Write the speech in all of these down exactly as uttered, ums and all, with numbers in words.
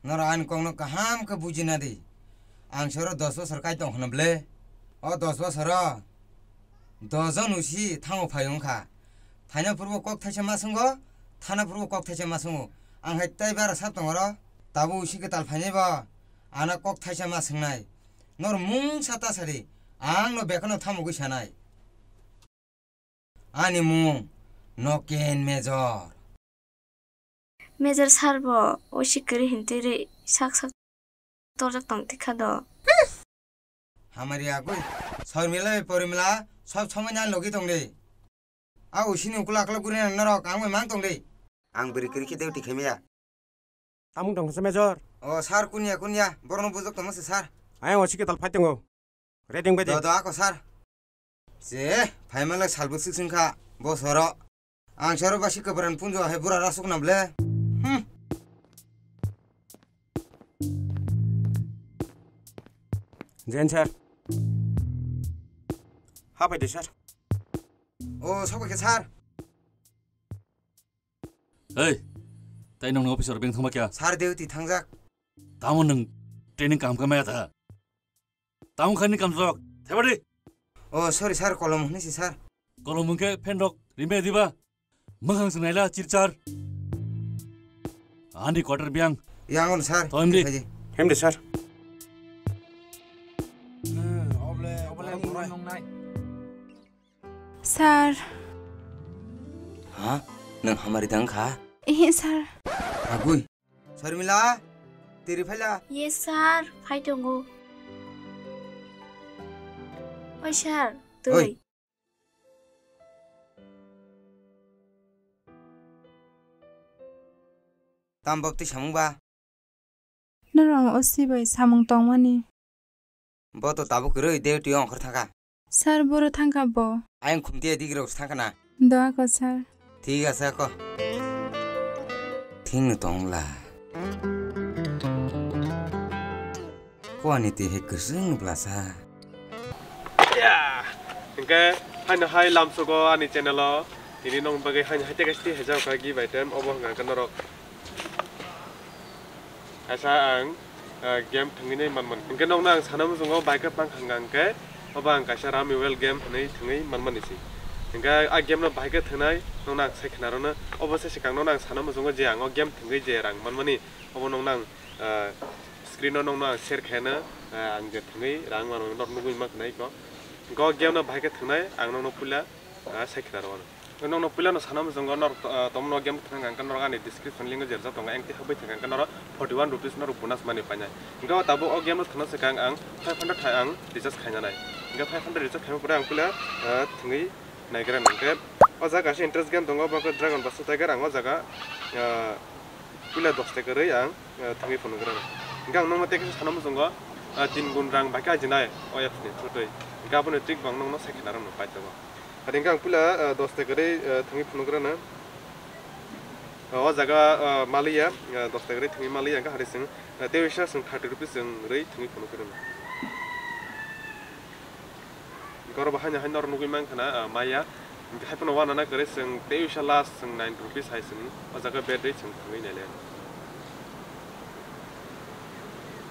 Norok ani kokno kaham khe bujina di. Ang soro dos bosor kai tong khna ble. O dos bosoro dos jon usi thango phai wngkha. Phaina phuru bo kok thaisa ma swngo, thana phuru bo kok thaisa ma swngo. Ang hai tei bara sab tong oro. Tabuk usi kwtal phainai bo ano kok thaisa ma swngnai. Nor mung sa ta sadi, ang no bekhano thamogwi sanai. Ani mung Noken Major. Major sir bo usi kwrwi hintwi ri sak sak torjak tong tikha do. Hamari agwi. Sormila bai Porimila sob somoi nang logi tong de. A usini ukula akla guri nang norok ang bai mang tong de. Ang bwrwi kwrwi khe duty khaimaya. Tamung tong khe Major. O sir, kunya kunya borokno bujok tongma se sir. Ayang o sike tal phai tongo. Reading bai de. Do do ako sir. Je, phaimalai salbwswk swngkha bo soro. Ang soro basi kwbran punjo hai bura rasuk na ble. Hmm. Jen sir. Ha pai de sir. O, sok bai khe sir. Hey, tai nong officer beng thangma kya? Sir duty thangjak. Tamo nung training kam kamaya tha. Tamo khani kamjok. Thebadi. Oh, sorry sir, kolom hwnwi si sir. Kolom hwnkhe pen rok rimbe diba? Mwkhang swnaila chirchar. Ani quarter biang. Yangon sir. Toimdi. Hemdi sir. Sir. Ha? Nang hamari dang kha? Ihi, sir. Agui. Sharmila, tiri phaila. Yes, sir. Phai tongo. Oi, sir. Oi. Twi. Tam bapti samung ba? Norok O C bai samung tongmani. Bo to tabuk kwrwi duty ongkhor thangkha. Sir, boro thangkha bo. Ayang khumtiya digrok thangkha na. Doa ko, sir. Thik ase ko. Thing no tongla. Kuani twi hai kwswng bwlasa. Ya. Hingke haino hai lamsogo ani channel o. Tini nong bagwi haino hai teka siti hejao ka gift item obo hwnka hwnkhe norok. Kaisa ang, ah, game thwngwi nai manmani. Hingke nokno ang sana muchungo bike o pang hwnka hwnkhe obo ang kaisa Rummy World game hwnwi thwngwi manmani se. Hingke a game no bike o thwngnai nokno ang sai khna rwno. Obo se swkang nokno ang sana muchungo je ang o game thwngwi je rang manmani obo nokno ang, ah, screen o nokno ang share khaina, ah, ang je thwngwi rang manmani norok nugwi mankha nai ko. Hingke o game no bike o thwngnai ang nokno puila, ah, sai khna rwno. Nokno puilano sana muchungo norok, ah, tomno game thwng hwnka hwnkhe norok ani description link o jerjak tongo, engti habwi thwng hwnka hwnkhe norok forty one rupees norok bonus money painai. Hingke o tabuk o game no thwngna swkang ang five hundred thai ang recharge khainanai. Hingke five hundred recharge khaima pore ang puila, ah, thwngwi naigra hwnkhe o jaga kaisa interest game tongo, bo khe Dragon Buster Tiger, ang o jaga, ah, puila dos taka rwi ang, ah, thwngwi phunukgra. Hingke ang nokno tei kisa sana muchungo, ah, tin gun rang bai khe ajinai o apps ni through twi. Hingke aboni trick bo ang nokno sai khna rwno paithago. Hari hingke ang puila, ah, dos taka rwi, ah, thwngwi phunukgrana. Ah, o jaga, ah, maliya, ah, dos taka rwi thwngwi maliya hingke hari chwng, ah, tei uisa chwng thirty rupees chwng rwi thwngwi phunukgrana. Hingke oro bo haino hai norok nugwi mankha na, ah, maya. Hingke hai phano wanana kwrwi chwng tei uisa last chwng nine rupees hai chwng o jaga bed rwi chwng thwngwi naile.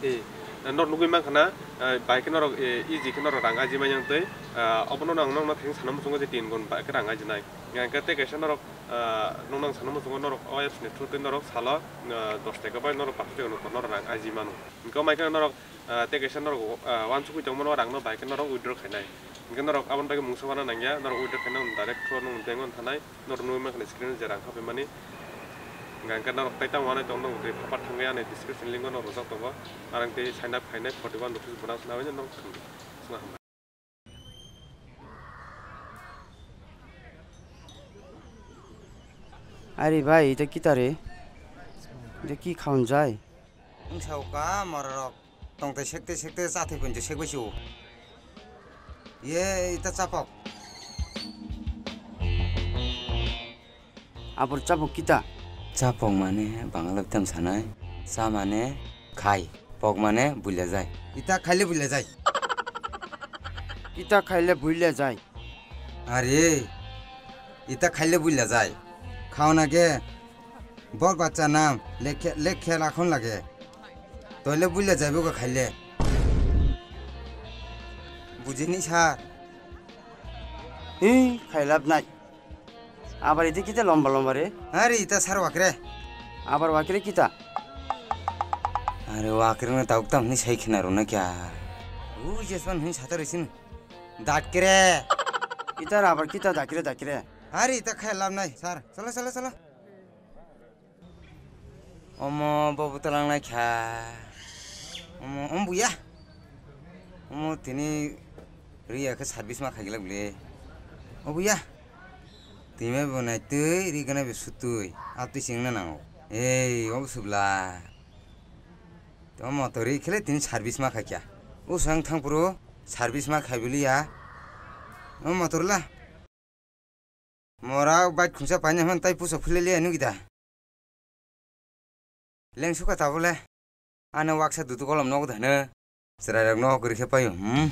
E, norok nugwi mankha na, ah, bai khe norok, e, easy khe norok rang aji manya twi, ah, obono ang nokno thengwi sana muchungo je tin gun bai khe rang ajinai. Hingke tei kaisa norok, ah, nokno ang sana muchungo norok o apps ni through twi norok salo, ah, dos taka bai norok pash taka norok rang aji mano. Hingke o mai khe norok, ah, tei kaisa norok, ah, wansugwi tongmano rangno bai khe norok withdraw khainai. Hingke norok aboni bagwi mungsa wana nangya, norok withdraw khaina direct through nung bank o thanai. Norok nugwi mankha screen o je rang haphaimani. Hingka hingke norok tai tamo wanai tongno twi phapar thangwi ani description link o norok rwjak tongo. Arang tei sign up khainai forty one rupees bonus naui norok thwng. Chwng hambai. Ari bhai, ita kita re? Ita ki khaun jai? Wngsa o ka mororok. Tongtai sekte sekte chathwi pon je sekbai si o. Ye ita chapok. Abor chapok kita? Chapok mane Bangla bitam sanai. Cha mane khai. Pok mane buila jai. Ita khaile buila jai. Kita khaile buila jai. Are, ita khaile buila jai. Khauna ge. Bor bacha nam lekhe lekhe rakhon lage. Toile buila jaibo ga khaile. Bujini sir. Hi, khailap nai. Abar ite kita lomba lomba re? Hari ita sir wakre. Abar wakre kita? Are wakre na tauk tam ni sai khina rona kya? U jesman hin satar isin. Datkre. Ita abar kita dakre dakre. Hari ita khailap nai sir. Sala sala sala. Omo bo bwtwlang naikha. Omo, omo buya. Omo tini riya khe service ma khaigilak bwle. O buya. Timi bo naitwi ri gana be sutwi. Atwi singna nango. Ei, obo subla. Omo to ri khele tini service ma khaikya. O sang thangpro service ma khaibiliya. Omo torla. Mora bike khungsa paina hwn tai puso phileliya nugida. Lengsuka tabole. Ano waksa dutu kolom nogo dano. Chwrairok nogo kwrwi khe paio, hmm?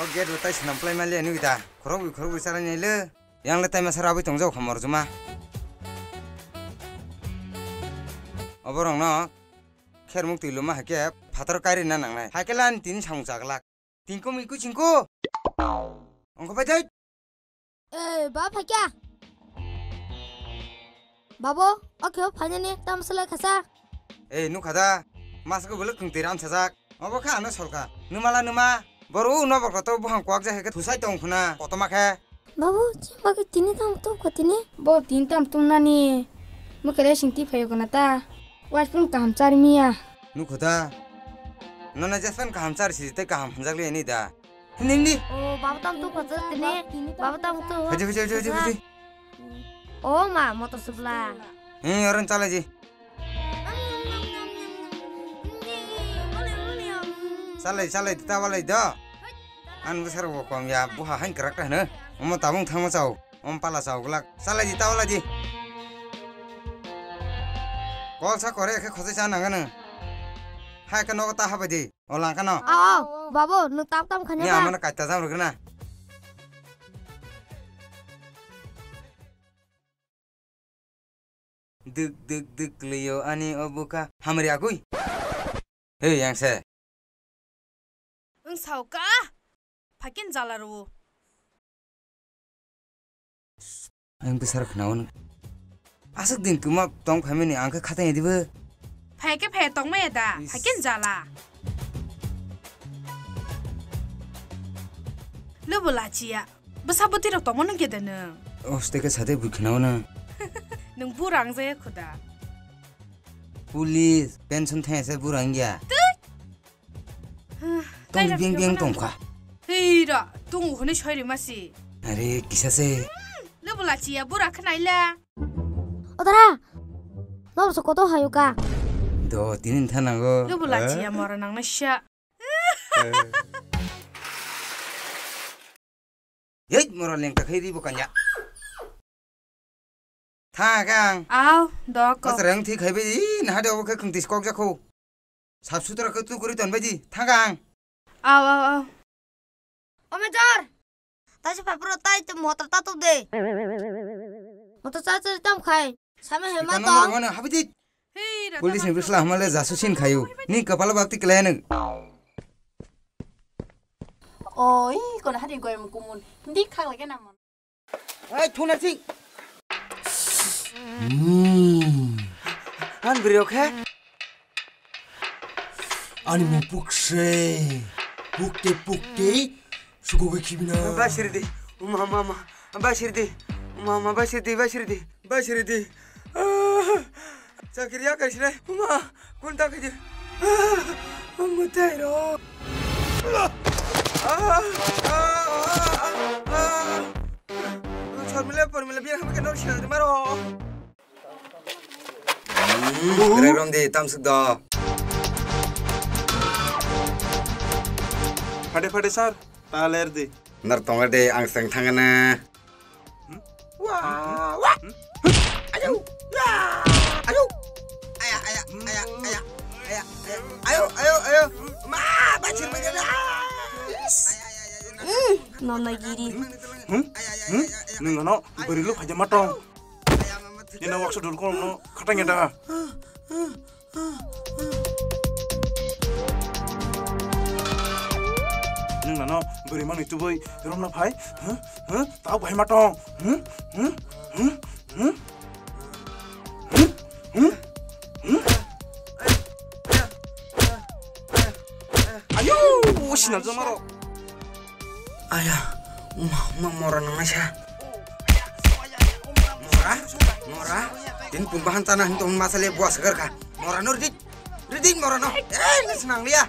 O gate bo tai swnam plai maliya nugida. Khorokbwi khorokbwi chalainai le. Yang le tai masa rabwi tongjao kha morjuma. Oborokno khermuk twi luma hai khe phatar kairina nangnai. Hai khe lan tini samung chaglak. Tingko miko chingko. Ongko pai dai. Eh, ba phaikya. Babo, o khe phainani tam selai khasa. Eh, nukha da. Masko bwlwk khwng twi ram sajak. Obo khe ano solka. Numala numa. Boru no bokto to buhang kwak ja hai khe thusai tong khuna. Kotoma khe. Babu, chimba khe tini tam tong kha tini. Bo tini tam tong nani. Mo kere sing ti phayo kana ta. Wai phun kaham char miya. Nukho ta. Nona jespan kaham char si tei kaham hwnjak le ni da. Ning di. O, baba tam tong kha tini. Baba tam tong. Haji, haji, haji, haji, haji. O ma, motor subla. Hmm, orang chala ji. Salai, salai, ta walai do. An bwsar bo kom ya, buha hain kwrak ta hwno. Omo tabung thangma chao, omo pala chao glak. Salai di, ta walai di. Kol sa kore khe khosai cha nangano. Hai khe nogo ta habai di, o langkano. Ao, ao, babu, nwng tam tam khanya. Ni ba? Amano kaita jam rwgwna. Dwk dwk dwk kwlwio ani o bwkha hamri agwi. Hei, yang se. Wng sao ka? Phakin jala rwo. Ang bwsar khnawo nw. Aswk din kwma tong phaimani ang khe khatai dibo. Phai khe phai tongmaya da, is, phakin jala. Lubu lachiya. Bwsa bwtwi rok tongo nw khe da nw. Oste khe sade bui khnawo nw. Nwng bura wng jaya khuda. Police, pension thangya se bura wngya. Twi. Tong biang biang tongkha. Hei ra, tongo hwnwi soi rima si. Are, kisa se. Lubu lachiya bura khnaila. Odara. Nor so koto hayo ka. Do, tinin thanango. Lubu lachiya mora nangna sha. Yeit mora lengta khai ribo kanya. Tha kang. Aw, dok. Bas reng thi khai bai, na hade obo khe khung tis kok jakho. Sap sutra khe tu kuri ton bai di. Tha kang. Aw, aw, aw. O Major. Tai se papro tai te motor ta tu de. Motor cha cha tam khai. Sama hema to. Mane habidi. Police ni bisla hamale jasu sin khayu. Ni kapala bakti klayanu. Oi, kon hari goyam kumun. Di khak lage na mon. Ai, thuna sing. Hmm. An brio khe? Ani mo pukse. Pukte pukte. Suku bai khibina. Basirdi. Uma mama. Basirdi. Uma mama basirdi, basirdi. Basirdi. Ah. Chakri ya kaisre. Uma. Kun ta kaje. Ah. Mutai ro. Ah. Ah. Ah. Ah. Chormile pormile biar hamke nor sila maro. Rek rom di, tamsuk do. Phade phade sir, ta ler di. Nar tonga de, ang seng thangana. Wah, wah. Ayo. Ayo. Aya, aya, aya, aya, aya, aya. Ayo, ayo, ayo. Ma, bachir bachir. Nona giri. Hmm? Hmm? Nung ano beri lu aja matong. Nina waksa dul kolom no khatang ya da. Nung nano bwrwi mani tubui romna phai. Huh? Huh? Tau bai ma tong. Huh? Huh? Huh? Huh? Huh? Huh? Huh? Ayo, sina jomaro. Aya, ma, ma mora nang naisa. Mora, mora. Tin pun bahan tanah hintu masale buas garka. Mora no ridik, ridik mora no. Eh, nis nang liya.